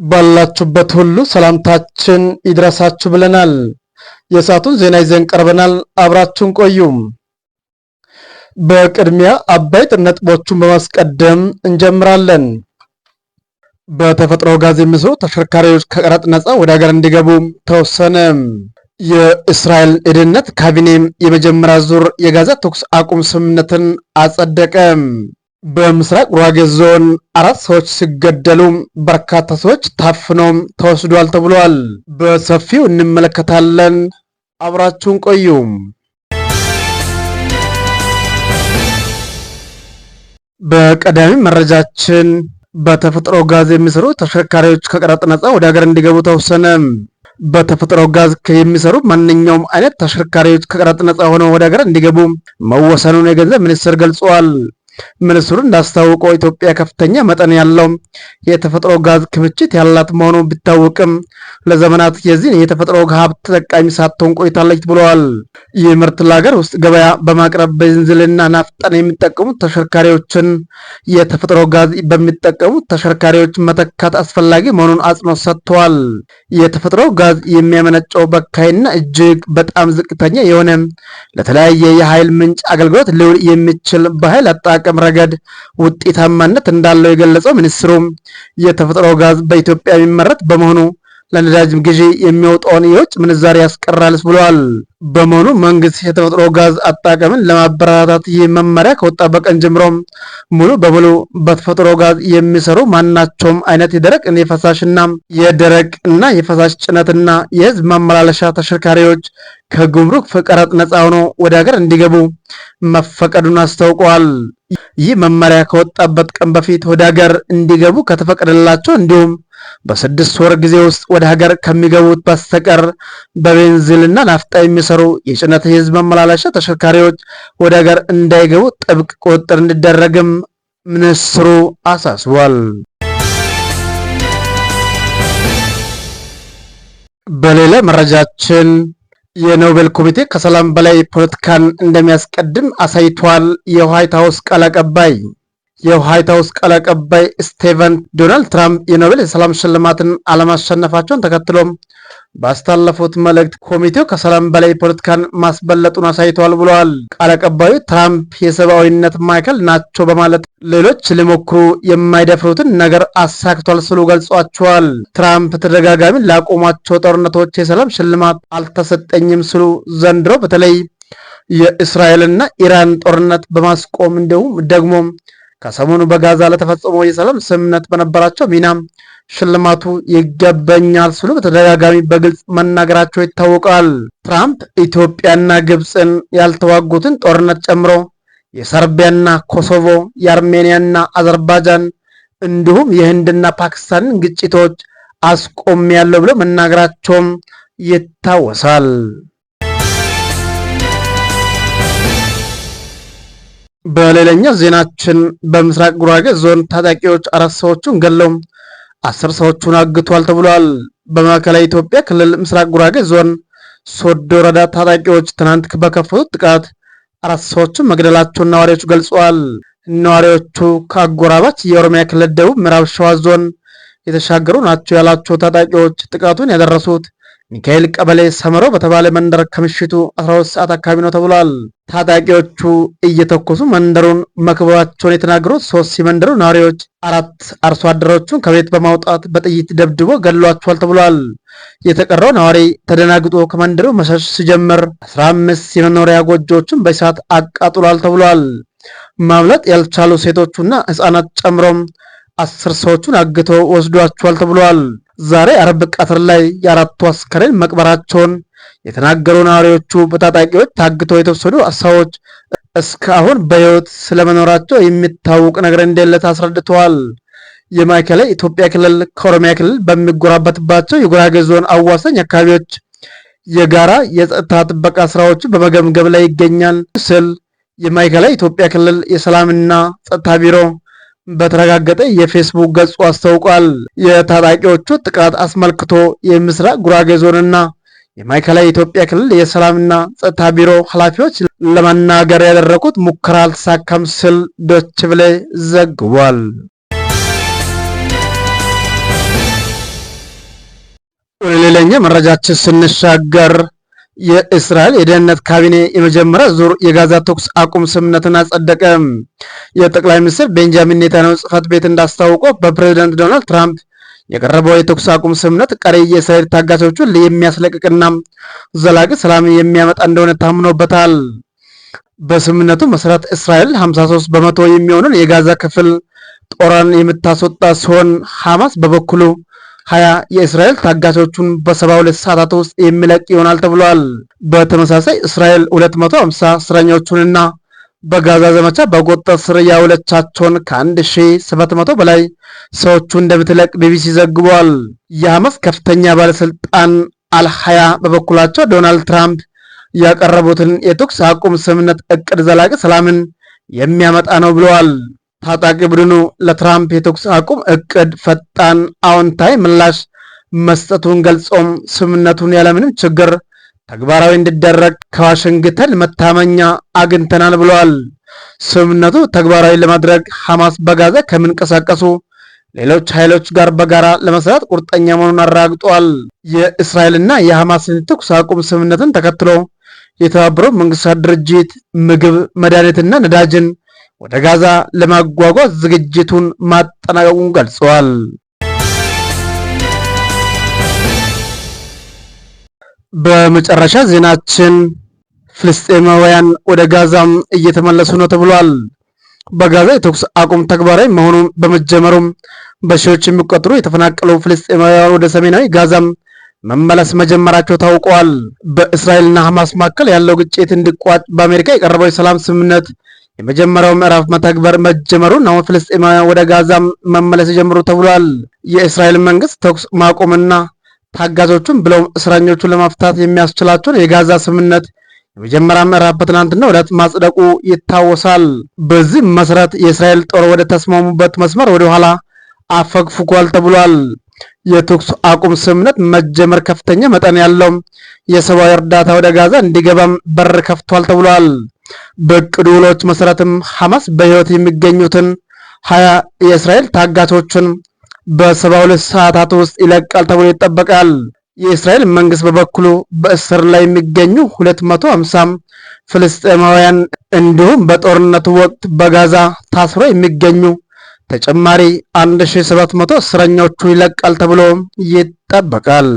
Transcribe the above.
ባላችሁበት ሁሉ ሰላምታችን ይድረሳችሁ ብለናል። የሰዓቱን ዜና ይዘን ቀርበናል። አብራችሁን ቆዩ። በቅድሚያ አበይት ነጥቦቹን በማስቀደም እንጀምራለን። በተፈጥሮ ጋዝ የሚሰሩ ተሽከርካሪዎች ከቀረጥ ነፃ ወደ ሀገር እንዲገቡ ተወሰነ። የእስራኤል የደህንነት ካቢኔ የመጀመሪያ ዙር የጋዛ ተኩስ አቁም ስምምነትን አጸደቀ። በምስራቅ ጉራጌ ዞን አራት ሰዎች ሲገደሉ በርካታ ሰዎች ታፍነው ተወስዷል ተብሏል። በሰፊው እንመለከታለን። አብራችሁን ቆዩ። በቀዳሚ መረጃችን በተፈጥሮ ጋዝ የሚሰሩ ተሽከርካሪዎች ከቀረጥ ነፃ ወደ ሀገር እንዲገቡ ተወሰነ። በተፈጥሮ ጋዝ የሚሰሩ ማንኛውም አይነት ተሽከርካሪዎች ከቀረጥ ነፃ ሆነው ወደ ሀገር እንዲገቡ መወሰኑን የገንዘብ ሚኒስቴር ገልጿል። ሚኒስትሩ እንዳስታወቀው ኢትዮጵያ ከፍተኛ መጠን ያለው የተፈጥሮ ጋዝ ክምችት ያላት መሆኑ ቢታወቅም ለዘመናት የዚህን የተፈጥሮ ሀብት ተጠቃሚ ሳትሆን ቆይታለች ብለዋል። ይህ ምርት ለሀገር ውስጥ ገበያ በማቅረብ ቤንዚንና ናፍጣን የሚጠቀሙ ተሽከርካሪዎችን የተፈጥሮ ጋዝ በሚጠቀሙ ተሽከርካሪዎች መተካት አስፈላጊ መሆኑን አጽንኦት ሰጥተዋል። የተፈጥሮ ጋዝ የሚያመነጨው በካይና እጅግ በጣም ዝቅተኛ የሆነ ለተለያየ የኃይል ምንጭ አገልግሎት ሊውል የሚችል በኃይል አጠቃቀም ረገድ ውጤታማነት እንዳለው የገለጸው ሚኒስትሩ የተፈጥሮ ጋዝ በኢትዮጵያ የሚመረት በመሆኑ ለነዳጅ ግዢ የሚወጣውን የውጭ ምንዛሪ ያስቀራልስ ብለዋል። በመሆኑ መንግስት የተፈጥሮ ጋዝ አጠቃቀምን ለማበረታታት ይህ መመሪያ ከወጣበት ቀን ጀምሮ ሙሉ በሙሉ በተፈጥሮ ጋዝ የሚሰሩ ማናቸውም አይነት የደረቅ የፈሳሽና የደረቅ እና የፈሳሽ ጭነትና የህዝብ ማመላለሻ ተሽከርካሪዎች ከጉምሩክ ቀረጥ ነፃ ሆኖ ወደ ሀገር እንዲገቡ መፈቀዱን አስታውቀዋል። ይህ መመሪያ ከወጣበት ቀን በፊት ወደ ሀገር እንዲገቡ ከተፈቀደላቸው እንዲሁም በ6 ወር ጊዜ ውስጥ ወደ ሀገር ከሚገቡት በስተቀር በቤንዚንና ናፍጣ የሚሰሩ የጭነት የህዝብ መመላለሻ ተሽከርካሪዎች ወደ ሀገር እንዳይገቡ ጥብቅ ቁጥጥር እንዲደረግም ሚኒስትሩ አሳስቧል። በሌላ መረጃችን የኖቤል ኮሚቴ ከሰላም በላይ ፖለቲካን እንደሚያስቀድም አሳይቷል። የዋይት ሀውስ ቃል አቀባይ የዋይት ሀውስ ቃል አቀባይ ስቴቨን ዶናልድ ትራምፕ የኖቤል የሰላም ሽልማትን አለማሸነፋቸውን ተከትሎም ባስተላለፉት መልእክት ኮሚቴው ከሰላም በላይ ፖለቲካን ማስበለጡን አሳይተዋል ብለዋል። ቃል አቀባዩ ትራምፕ የሰብአዊነት ማዕከል ናቸው በማለት ሌሎች ሊሞክሩ የማይደፍሩትን ነገር አሳክቷል ሲሉ ገልጿቸዋል። ትራምፕ ተደጋጋሚ ላቆሟቸው ጦርነቶች የሰላም ሽልማት አልተሰጠኝም ሲሉ ዘንድሮ በተለይ የእስራኤልና ኢራን ጦርነት በማስቆም እንዲሁም ደግሞ ከሰሞኑ በጋዛ ለተፈጸመው የሰላም ስምምነት በነበራቸው ሚና ሽልማቱ ይገባኛል ሲሉ በተደጋጋሚ በግልጽ መናገራቸው ይታወቃል። ትራምፕ ኢትዮጵያና ግብፅን ያልተዋጉትን ጦርነት ጨምሮ የሰርቢያና ኮሶቮ፣ የአርሜኒያና አዘርባይጃን እንዲሁም የህንድና ፓኪስታንን ግጭቶች አስቆሚያለሁ ብሎ መናገራቸውም ይታወሳል። በሌላኛው ዜናችን በምስራቅ ጉራጌ ዞን ታጣቂዎች አራት ሰዎችን ገለው 10 ሰዎችን አግቷል ተብሏል። በማዕከላዊ ኢትዮጵያ ክልል ምስራቅ ጉራጌ ዞን ሶዶ ወረዳ ታጣቂዎች ትናንት በከፈቱት ጥቃት አራት ሰዎችን መግደላቸውን ነዋሪዎቹ ገልጸዋል። ነዋሪዎቹ ከአጎራባች የኦሮሚያ ክልል ደቡብ ምዕራብ ሸዋ ዞን የተሻገሩ ናቸው ያላቸው ታጣቂዎች ጥቃቱን ያደረሱት ሚካኤል ቀበሌ ሰመሮ በተባለ መንደር ከምሽቱ 12 ሰዓት አካባቢ ነው ተብሏል። ታጣቂዎቹ እየተኮሱ መንደሩን መክበባቸውን የተናገሩት ሶስት የመንደሩ ነዋሪዎች አራት አርሶ አደሮቹን ከቤት በማውጣት በጥይት ደብድቦ ገድሏቸዋል ተብሏል። የተቀረው ነዋሪ ተደናግጦ ከመንደሩ መሸሽ ሲጀምር 15 የመኖሪያ ጎጆዎችን በእሳት አቃጥሏል ተብሏል። ማምለጥ ያልቻሉ ሴቶቹና ሕፃናት ጨምሮም 10 ሰዎቹን አግቶ ወስዷቸዋል ተብሏል። ዛሬ አርብ ቀትር ላይ የአራቱ አስከሬን መቅበራቸውን የተናገሩ ነዋሪዎቹ በታጣቂዎች ታግተው የተወሰዱ ሰዎች እስካሁን በሕይወት ስለመኖራቸው የሚታወቅ ነገር እንደሌለ አስረድተዋል። የማዕከላዊ ኢትዮጵያ ክልል ከኦሮሚያ ክልል በሚጎራበትባቸው የጉራጌ ዞን አዋሳኝ አካባቢዎች የጋራ የጸጥታ ጥበቃ ስራዎችን በመገምገም ላይ ይገኛል ስል የማዕከላዊ ኢትዮጵያ ክልል የሰላምና ጸጥታ ቢሮ በተረጋገጠ የፌስቡክ ገጹ አስታውቋል። የታጣቂዎቹ ጥቃት አስመልክቶ የምስራቅ ጉራጌ ዞንና የማዕከላዊ ኢትዮጵያ ክልል የሰላምና ጸጥታ ቢሮ ኃላፊዎች ለመናገር ያደረጉት ሙከራ አልተሳካም ሲል ዶይቼ ቬለ ዘግቧል። ወደ ሌላኛው መረጃችን ስንሻገር የእስራኤል የደህንነት ካቢኔ የመጀመሪያ ዙር የጋዛ ተኩስ አቁም ስምምነትን አጸደቀ። የጠቅላይ ሚኒስትር ቤንጃሚን ኔታንያሁ ጽሕፈት ቤት እንዳስታወቀው በፕሬዝዳንት ዶናልድ ትራምፕ የቀረበው የተኩስ አቁም ስምምነት ቀሪ የእስራኤል ታጋቾቹን የሚያስለቅቅና ዘላቂ ሰላም የሚያመጣ እንደሆነ ታምኖበታል። በስምምነቱ መሰረት እስራኤል 53% የሚሆኑን የጋዛ ክፍል ጦሯን የምታስወጣ ሲሆን ሐማስ በበኩሉ 20 የእስራኤል ታጋቾቹን በ72 ሰዓታት ውስጥ የሚለቅ ይሆናል ተብሏል። በተመሳሳይ እስራኤል 250 እስረኞቹንና በጋዛ ዘመቻ በቁጥጥር ስር ያዋለቻቸውን ከ1700 በላይ ሰዎቹ እንደምትለቅ ቢቢሲ ዘግቧል። የሐማስ ከፍተኛ ባለስልጣን አልሐያ በበኩላቸው ዶናልድ ትራምፕ ያቀረቡትን የተኩስ አቁም ስምምነት እቅድ ዘላቂ ሰላምን የሚያመጣ ነው ብለዋል። ታጣቂ ቡድኑ ለትራምፕ የተኩስ አቁም እቅድ ፈጣን አዎንታዊ ምላሽ መስጠቱን ገልጾም ስምምነቱን ያለምንም ችግር ተግባራዊ እንዲደረግ ከዋሽንግተን መታመኛ አግኝተናል ብለዋል። ስምምነቱ ተግባራዊ ለማድረግ ሐማስ በጋዛ ከሚንቀሳቀሱ ሌሎች ኃይሎች ጋር በጋራ ለመስራት ቁርጠኛ መሆኑን አረጋግጧል። የእስራኤልና የሐማስን የተኩስ አቁም ስምምነትን ተከትሎ የተባበሩት መንግስታት ድርጅት ምግብ፣ መድኃኒትና ነዳጅን ወደ ጋዛ ለማጓጓዝ ዝግጅቱን ማጠናቀቁን ገልጸዋል። በመጨረሻ ዜናችን ፍልስጤማውያን ወደ ጋዛም እየተመለሱ ነው ተብሏል። በጋዛ የተኩስ አቁም ተግባራዊ መሆኑን በመጀመሩም በሺዎች የሚቆጠሩ የተፈናቀሉ ፍልስጤማውያን ወደ ሰሜናዊ ጋዛም መመለስ መጀመራቸው ታውቋል። በእስራኤልና ሐማስ መካከል ያለው ግጭት እንዲቋጭ በአሜሪካ የቀረበው የሰላም ስምምነት የመጀመሪያው ምዕራፍ መተግበር መጀመሩን አሁን ፍልስጤማውያን ወደ ጋዛ መመለስ ጀምሩ ተብሏል። የእስራኤል መንግስት ተኩስ ማቆምና ታጋቾቹን ብለውም እስረኞቹን ለመፍታት የሚያስችላቸውን የጋዛ ስምምነት የመጀመሪያ ምዕራፍ በትናንትናው ዕለት ማጽደቁ ይታወሳል። በዚህ መሰረት የእስራኤል ጦር ወደ ተስማሙበት መስመር ወደ ኋላ አፈግፍጓል ተብሏል። የተኩስ አቁም ስምምነት መጀመር ከፍተኛ መጠን ያለው የሰብአዊ እርዳታ ወደ ጋዛ እንዲገባም በር ከፍቷል ተብሏል። በእቅዱ ውሎች መሰረትም ሐማስ በሕይወት የሚገኙትን 20 የእስራኤል ታጋቾችን በ72 ሰዓታት ውስጥ ይለቃል ተብሎ ይጠበቃል። የእስራኤል መንግስት በበኩሉ በእስር ላይ የሚገኙ 250 ፍልስጤማውያን እንዲሁም በጦርነቱ ወቅት በጋዛ ታስረው የሚገኙ ተጨማሪ 1700 እስረኞቹ ይለቃል ተብሎ ይጠበቃል።